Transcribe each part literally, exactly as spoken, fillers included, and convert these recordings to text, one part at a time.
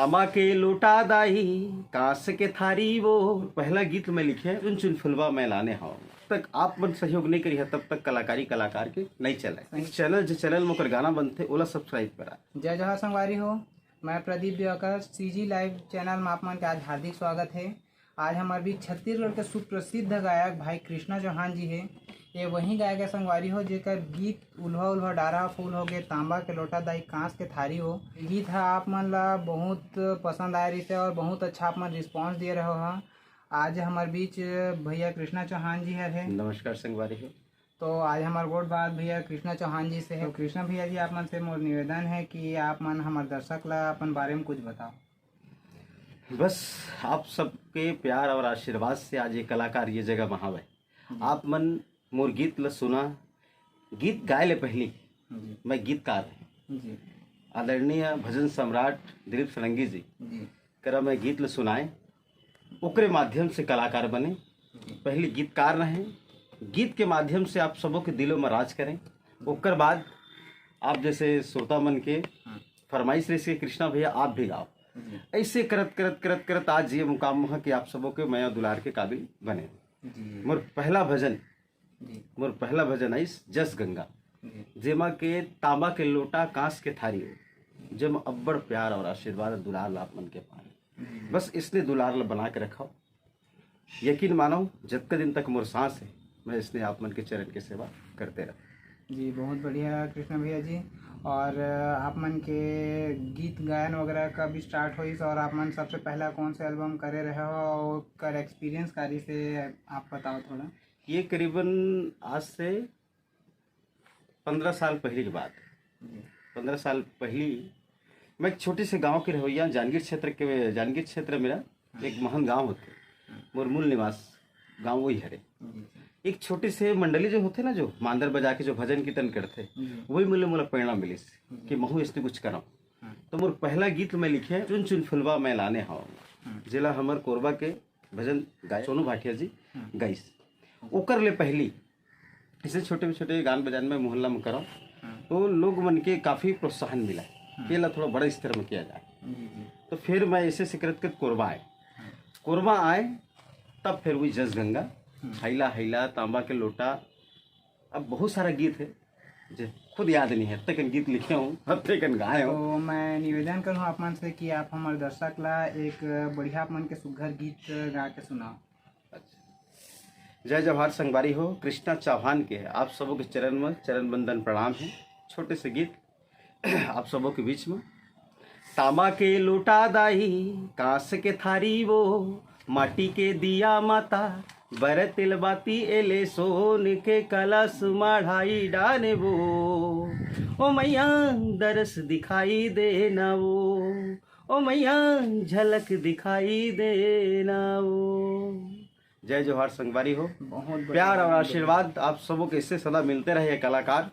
तांबा के लोटा दाई, कांस के थारी वो। पहला गीत मैं लिखे, चुन चुन फुलवा मैं लाने हव। तक आप मन सहयोग नहीं करिहा, तब तक कलाकारी कलाकार के नहीं चले। सही। चैनल, जो चैनल में ओकर गाना बनथे, ओला सब्सक्राइब करा। जय जोहार संगवारी हो, मैं Pradeep Diwakar, CG live channel में आप मन के आज हार्दिक स्वागत है। आज हमारे बीच छत्तीसगढ़ के सुप्रसिद्ध गायक भाई कृष्णा चौहान जी है। ये वही गायक है संगवारी हो, जेकर गीत उल्हा उल्हा डारा फूल हो गे, तांबा के लोटा दाई, कांस के थारी हो। गीत ह आप मन ला बहुत पसंद आए रहिसे और बहुत अच्छा आप मन रिस्पॉन्स दिए रहो ह। आज हमारे बीच भैया कृष्णा चौहान जी हर है। नमस्कार संगवारी हो। तो आज हमारे गोठ बात भैया कृष्णा चौहान जी से है। तो कृष्णा भैया जी, आप मन से मोर निवेदन है कि आप मन हमारे दर्शक ला अपन बारे में कुछ बताओ। बस आप सबके प्यार और आशीर्वाद से आज ये कलाकार ये जगह में हावय। जी। आप मन मोर गीत ल सुना, गीत गाए ले पहली जी। मैं गीतकार है जी। आदरणीय भजन सम्राट दिलीप षडंगी जी जी। करा मैं गीत ल सुनाए, ओकरे माध्यम से कलाकार बने। जी। पहली गीतकार रहे, गीत के माध्यम से आप सबों के दिलों में राज करें। ओकर बाद आप जैसे श्रोता मन के हम्म। फरमाइश रहिस के कृष्णा भैया आप भी गाओ। जी। ऐसे करत करत करत करत आज ये मुकाम है कि आप सबों के मया दुलार के काबिल बने। जी। मोर पहला भजन जी। मोर पहला भजन आइस जस गंगा, जी। जेमा के तांबा के लोटा कांस के थारी हो, जेमा अब्बड़ प्यार और आशीर्वाद और दुलार ला आप मन के पाए। जी। बस इसने दुलार ला बना के रखव। यकीन मानव, जतका दिन तक मोर सांस है, मैं इसने आप मन के चरण के सेवा करते रहूं। जी, बहुत बढ़िया कृष्णा भैया जी। और अ, आप मन के गीत गायन वगैरह कब स्टार्ट होइस और आप मन सबसे पहला कौन से एल्बम करे रहे हो और ओकर एक्सपीरियंस कारी से आप बताओ थोड़ा। ये करीबन आज से पंद्रह साल पहले की बात है। जी। पंद्रह साल पहले मैं एक छोटे से गांव के रहवैया, जांजगीर क्षेत्र के, जांजगीर क्षेत्र मेरा एक महन गांव होथे, मोर मूल निवास गांव वही हरे। जी। एक छोटे से मंडली जो होथे ना, जो मांदर बजा के जो भजन कीर्तन करथे, जी। वही मोला, मोला प्रेरणा मिलिस जी। कि महू ऐसने कुछ करव। हम्म। तो मोर पहला गीत मैं लिखे, चुन चुन फुलवा मैं लाने हव, हम्म। जेला हमर कोरबा के भजन गाय सोनू भाटिया जी हम्म। गाइस। ओकर ले पहली ऐसे छोटे छोटे गान बजान में मोहल्ला में करव, हम्म। तो लोग मन के काफी प्रोत्साहन मिला हम्म। कि एला थोड़ा बड़ा स्तर में किया जाए। जी, जी। तो फिर मैं ऐसे ऐसे करत करत कोरबा आए। हम्म। कोरबा आए, तब फिर वही जस गंगा, हम्म। हैला हैला, तांबा के लोटा, अब बहुत सारा गीत है, जे खुद याद नहीं है, अतेकन गीत लिखे हूँ, अतेकन गाए हूँ। तो मैं निवेदन करूँ आप मन से कि आप हमारे दर्शक ला एक बढ़िया आप मन के सुघर गीत गा के सुनाओ। अच्छा। जय जोहार संगवारी हो, कृष्णा चौहान के आप सबों के चरण में चरण बंदन प्रणाम है। छोटे से गीत आप सबों के बीच में। तांबा के लोटा दाई, कांस के थारी वो, माटी के दिया माता, बर तेल बाती एले सोन के कलश मढ़ाई डाने वो। ओ मैया दरस दिखाई देना वो, ओ मैया झलक दिखाई देना वो। जय जोहार संगवारी हो। बहुत बढ़िया। प्यार और आशीर्वाद आप सबों के इससे सदा मिलते रहे ये कलाकार।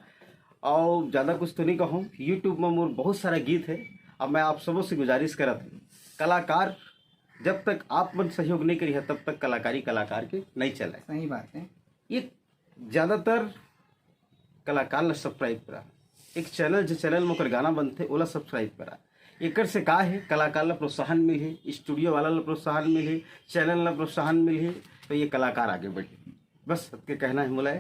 और ज़्यादा कुछ तो नहीं कहूँ, YouTube में मोर बहुत सारा गीत है। अब मैं आप सबों से गुजारिश करत हूँ, कलाकार जब तक आप मन सहयोग नहीं करिहा, तब तक कलाकारी कलाकार के नहीं चले। सही बात है। ये ज़्यादातर कलाकार ला सब्सक्राइब करा, एक चैनल, जो चैनल में ओकर गाना बनथे, ओला सब्सक्राइब करा। एकर से का है, कलाकार ला प्रोत्साहन मिलही, स्टूडियो वाला ला प्रोत्साहन मिलही, चैनल ला प्रोत्साहन मिलही, तो ये कलाकार आगे बढ़ही। बस सबके कहना है मोला।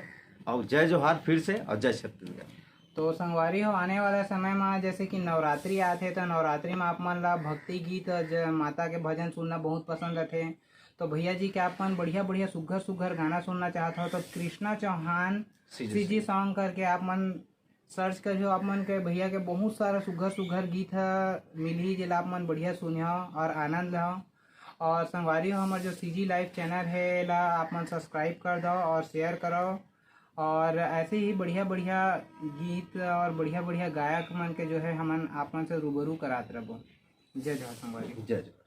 और जय जोहार फिर से, और जय छत्तीसगढ़। तो संगवारी हो, आने वाला समय में जैसे कि नवरात्रि आथे, तो नवरात्रि में आप मन ला भक्ति गीत और ज-, माता के भजन सुनना बहुत पसंद आथे। तो भैया जी के आप मन बढ़िया बढ़िया सुघर सुघर गाना सुनना चाहत हो, तो Krishna Chauhan CG CG song। Song करके आप मन सर्च करियो, आप मन के भैया के बहुत सारा सुघर सुघर गीत ह मिलही, जेला आप मन बढ़िया सुनियो और आनंद लो। और संगवारी हो, हमर जो सीजी लाइव चैनल है, एला आप मन सब्सक्राइब कर दो और शेयर करो, और ऐसे ही बढ़िया बढ़िया गीत और बढ़िया बढ़िया गायक मन के जो है, हमन आप मन से रूबरू करात रहबो। जय जोहार संगवारी। जय जोहार।